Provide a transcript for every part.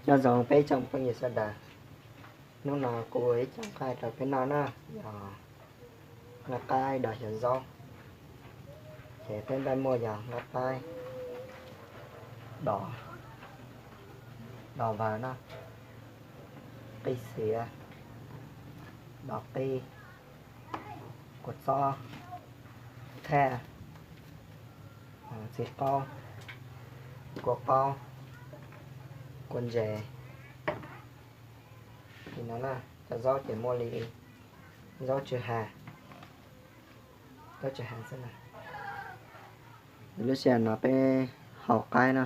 Nyob zoo peb tsoom phooj ywg sawv daws, hnub no kuv ua ib co nqaij rau peb noj na, yog nqaij dov xyaw zaub. Ces peb nqaij muaj yog nqaij qaib, dov, dov vawg na, qij xiav, dov qij, kua txob, thaj, txiv qaub, kua qaub, kua ntses. Li no na, cov zaub ces muaj li zaub tsw ha, zaub tsw ha xwb na. Lub sij hawm no peb hau qaib na.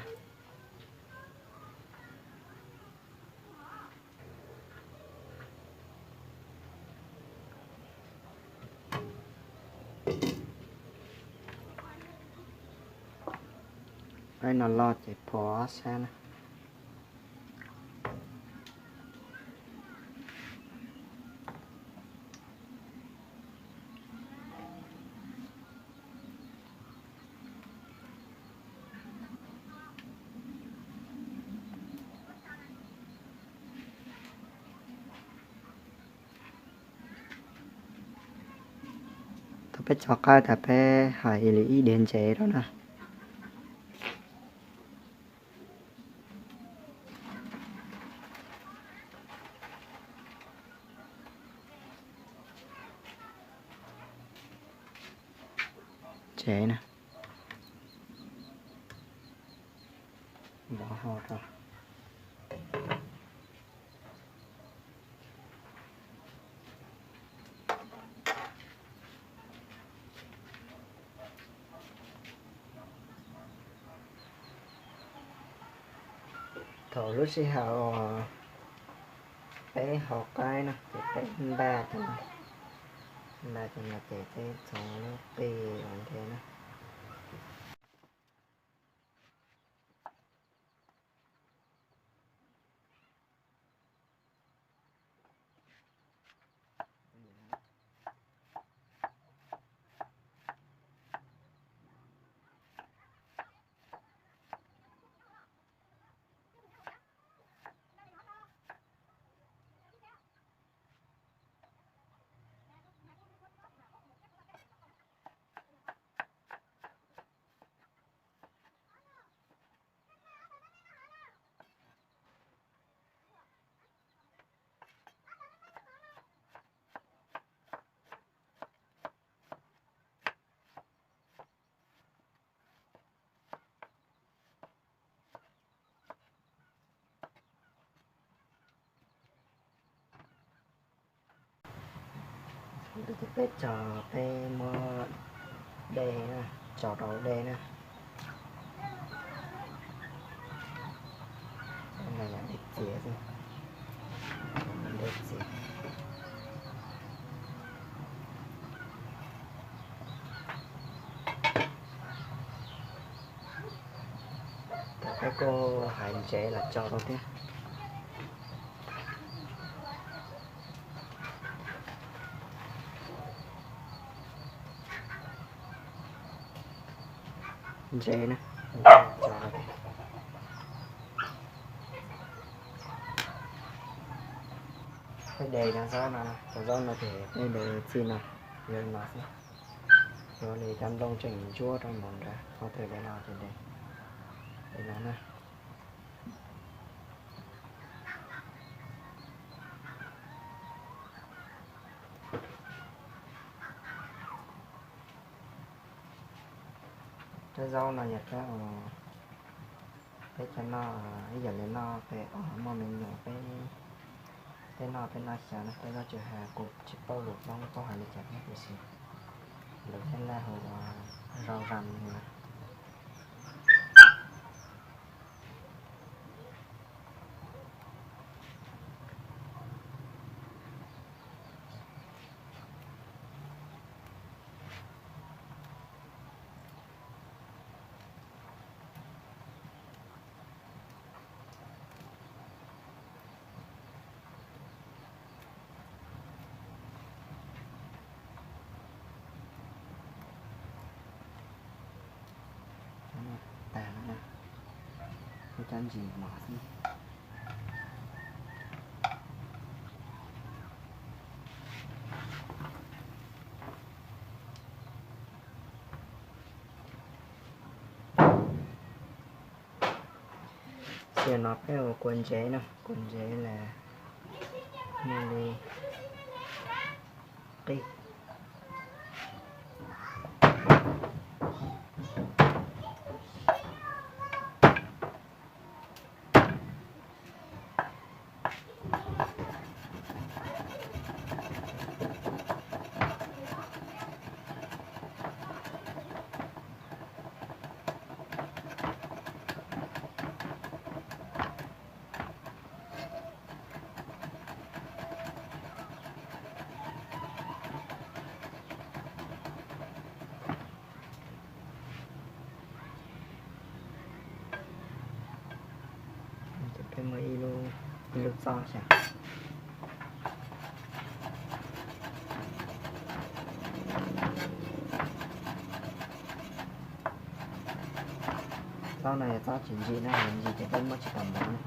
Qaib no loj ces phua ob sab na. Thaum peb tso qaib tas peb hais li ib diav ntsev rau na. Ntsev na. Vov hau rau. Thaum lub sij hawm uas peb hau qaib no ces peb npaj cov no, npaj cov no ces peb txhoov lub qij ua ntej na. Peb tso, peb muab dej na, tso rau dej na. Dej txias xwb, dej txias. Peb kuj hais ntsev los tso rau thiab. Ntsev na, peb de cov zaub no, cov zaub no ces peb de txij no, yuav no xwb. Yuav li cov nplooj tseem ntsuab rau mus ntawd, qhov twg de no ces de li no na. Cov zaub no yog cov uas peb cov noj ib yam li noj pem uas muaj me nyuam peb, peb noj peb noj xyaw na, peb zaub tsw ha. Kuv tsis paub lus Hmoob paub hais li cas thiab, tiam sis lus Nyab Laj hu ua rau rau li no. Tag no na, ua cov ntsis mos xwb. Ces no peb ua kua ntsev na, kua ntsev las muaj li qij. Ces peb muab ib lub txob xwb. Txob no yog txob tsis ntsim na, yog ntsim ces peb muab tsis tau mov na.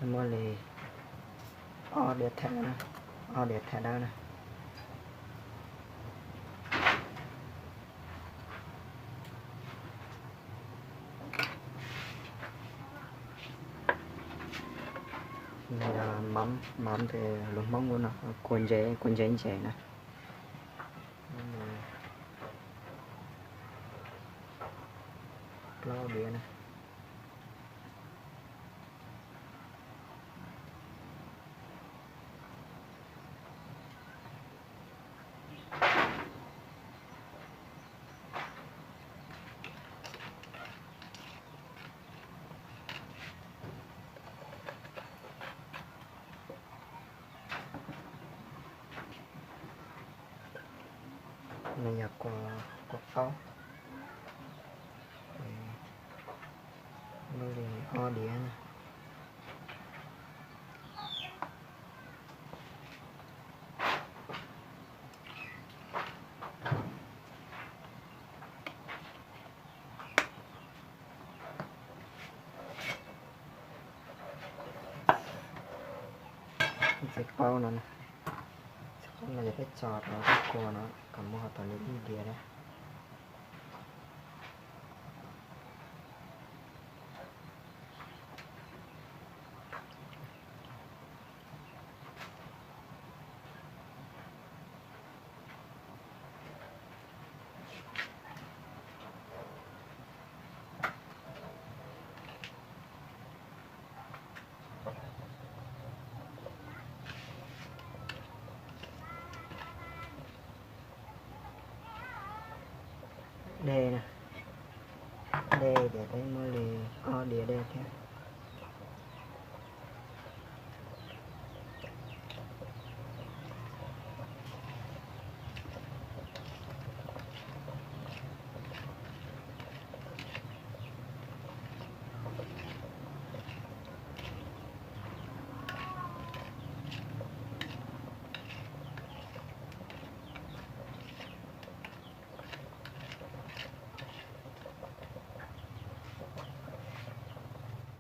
Muaj li ob diav tham, ob diav tham dawb na. Mov ntawm lus Hmoob no kua ntsev, kua ntsev ntsev na. Plaub diav na. No yog kua qaub, muaj li ob diav na. Txiv qaub no, txiv qaub no yog peb tso rau lub kua no kom muaj tau li ib diav na. Dej na, dej ces peb muab li ob diav dej thiab.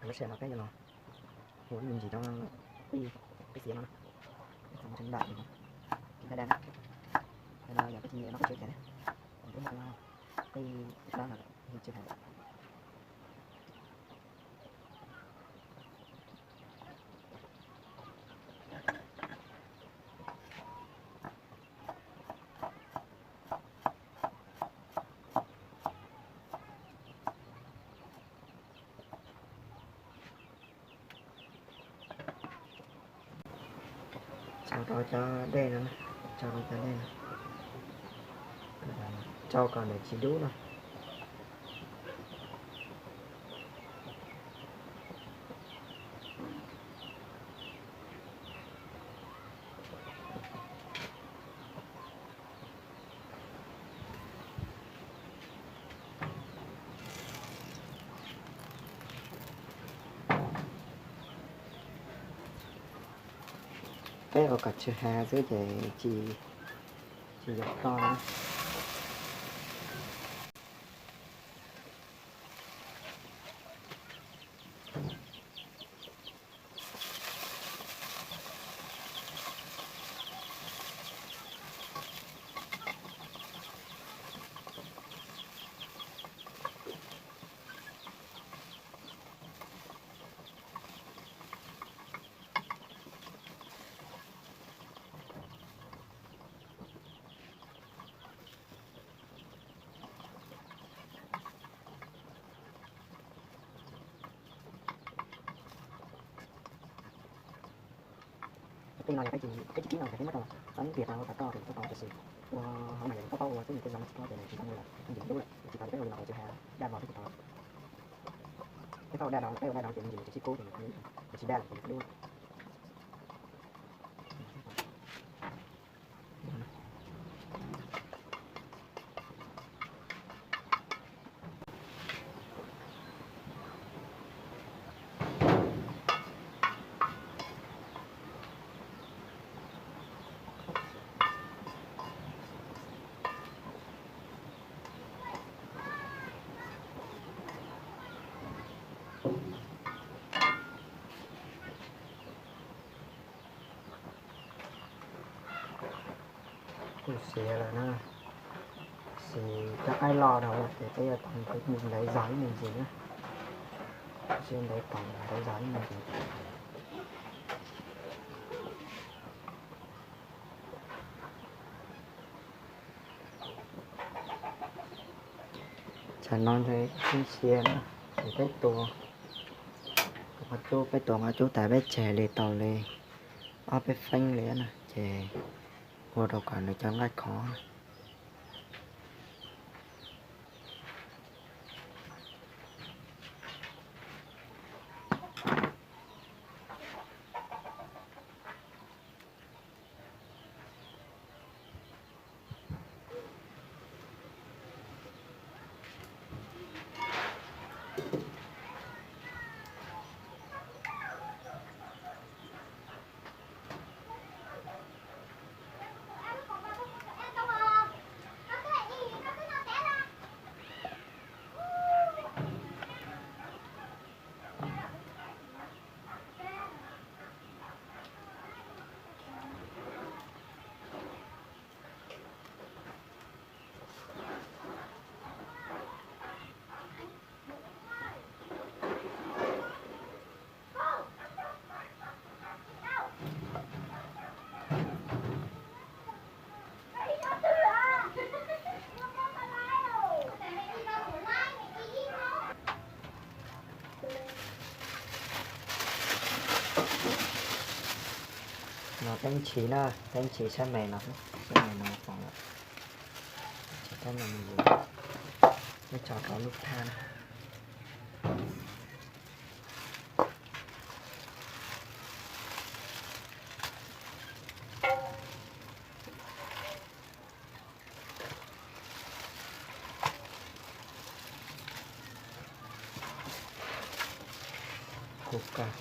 Lub sij hawm no peb yuav los hu ib me ntsis cov qij, qij xiav no na, ib txhom mus rau nram ces qij daj daj na. Qhov no yog peb cia li no peb tsev cai na, peb muab qij no, qij no no, tsis hais. Tso rau cov dej no, tso rau cov dej no, tso kom nws tsis dub no. Peb ua kom tsw hav xwb ces tsis, tsis yog toj na. Tej no yog peb tsis, peb tsis kib no ces peb muab rau txhob tias rau tau toj ces tau tau, tiam sis ua hauv no yog paub paub ua xwb, nws tej zoo tsis txhob ces nws tsis tau ua lawm, nws tsis dub lawm, tsis tau peb ua li no ces tsw hav daj vog xwb tsis tau. Peb thaum daj no, peb ua daj no ces nws tsis sib kub ces nws tsis daj lawm ces nws dub. Kuj siav lawm na, sis cov qaib loj dhau ces peb yuav tau ntawv zog ib me ntsis na, sis ntawv tau ntawv zog ib me ntsis. Tsam no ntshe siav na, ces peb tua, qhov cub, peb tua qhov cub tas peb tseg li tau li ob peb feeb li na, ces ua rau kom nws cov nqaij khov. No teeb chiv na, teeb chiv sab me no, sab me no pom lawm. Tsis teeb no me ntsis, peb tso rau lub thaj na. Kuj kawg.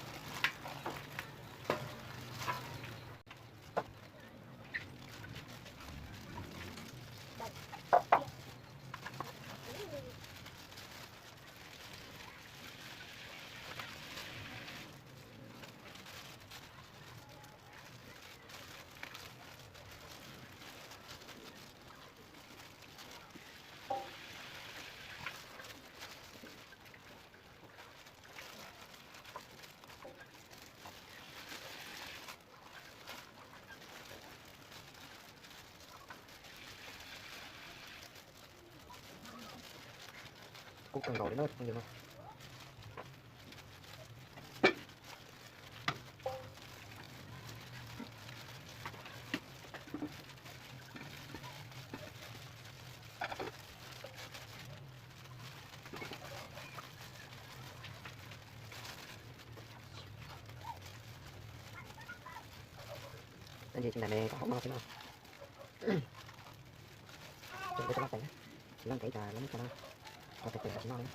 Kub kawg nkaus li na phooj ywg na. Tab sis tsis ntev li kom hauv no xwb na. Ces kuv coj loj tes, tsis loj ntev ces lawv muab coj na, ua tes tes kom tsis noj li.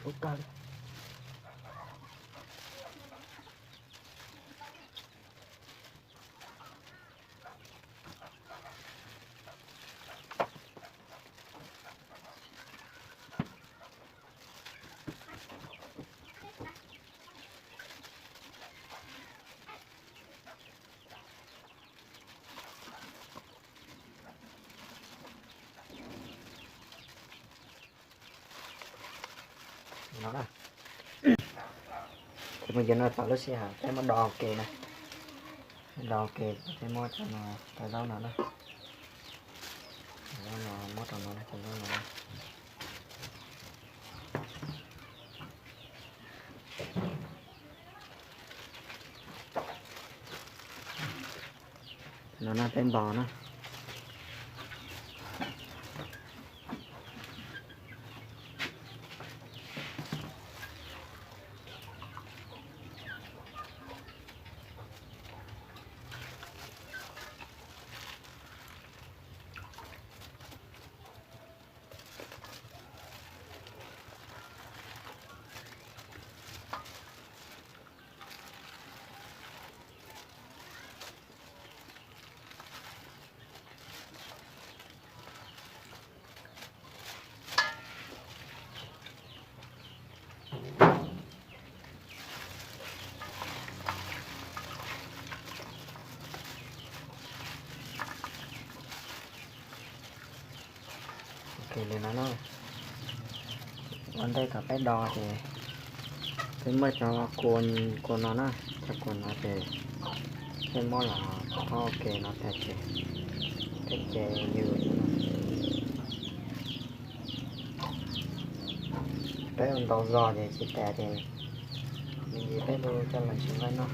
Ub kawg li. No na. Ces mus yos no txog lub sij hawm peb muab do ua ke na. Do ua ke peb muab cov no, cov zaub no na. Cov zaub no muab rau no na, cov zaub no na. No na peb npos na. Ok li no na. Ua ntej thaum peb do ces peb muab cov kua, kua no na, cov kua no ces peb muab los txhob ua ke no tas ces peb ces yus, peb ua ntau zog ces tsis tas ces me ntsis peb hu coj los tsis nqaij noj.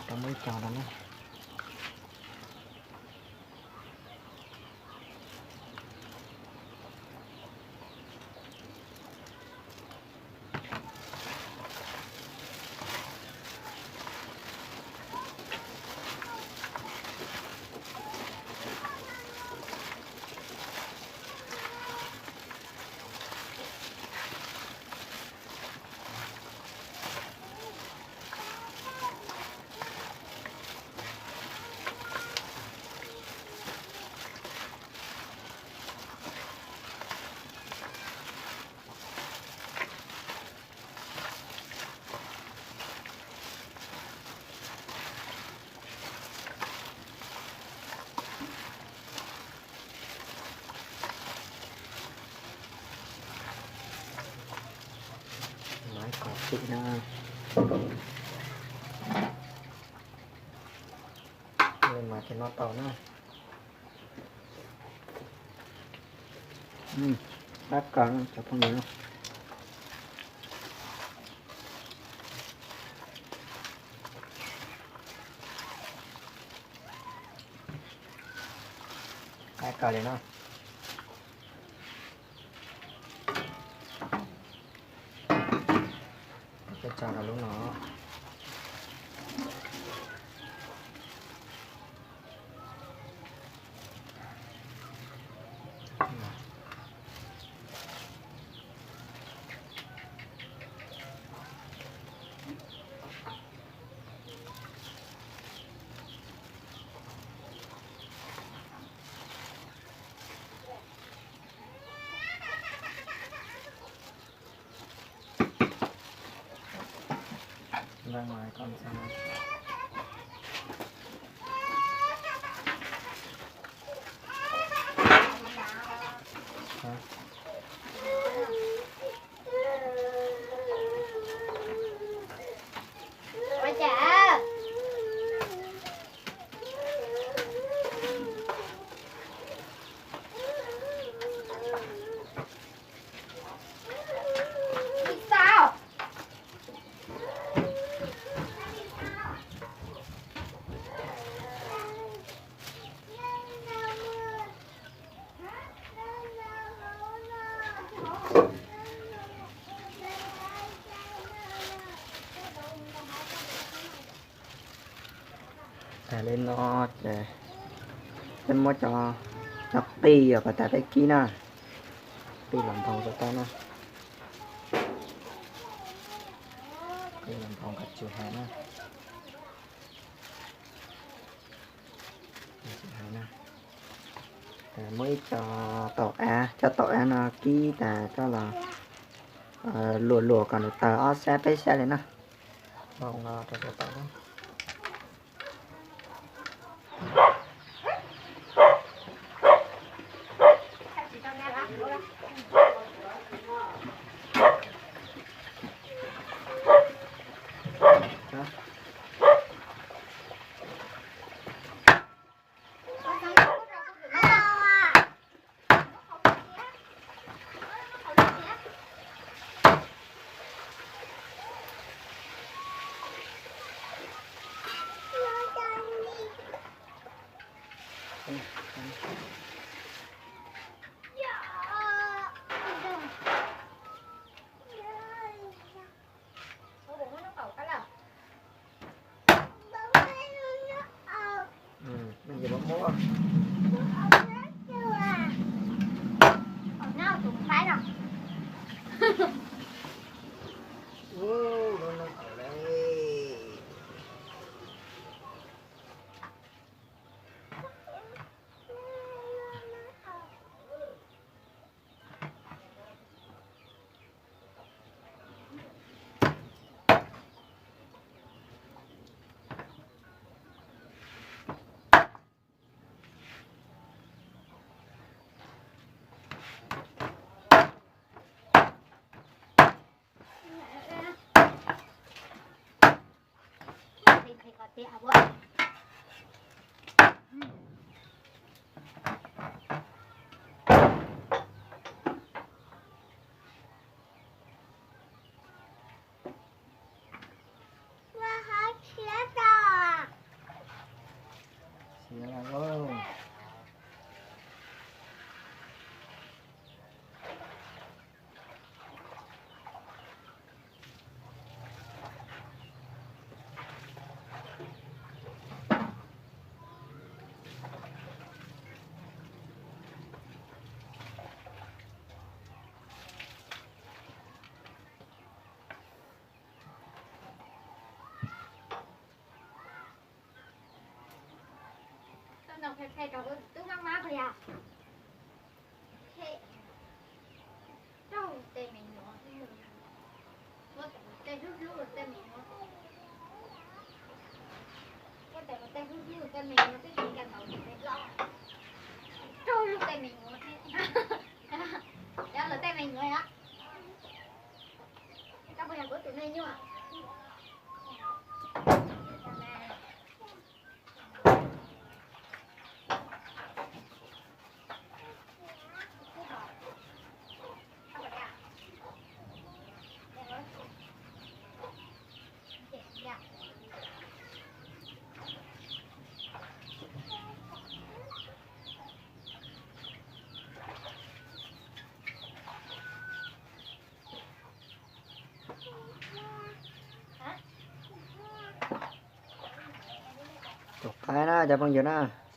Tau muab ib co rau na. Tim no, mas ces no tau na. Qab kawg cov phooj ywg. Qab kawg li no. Peb tso rau lub no. Tag li no ces peb muab cov, cov qij uas pas tas peb kib na, qij los nphoo rau tau na. Qij los nphoo kom tsw hais na. Muab ib co taum av, cov taum av no kib tas coj los luam luam kom nws tawg ob sab peb sab li na. Nphoo no rau tau na. Tub mab mab qhov yog. Rau tej me nyuam, tej hlub hlub tej me nyuam. Tej hlub hlub tej me nyuam twb tsis nkag ntaus tej los. Rau hlub tej me nyuam. Yog lawv tej me nyuam yom. Koj puas yog kuv tus me nyuam? Tais na cov phooj ywg na.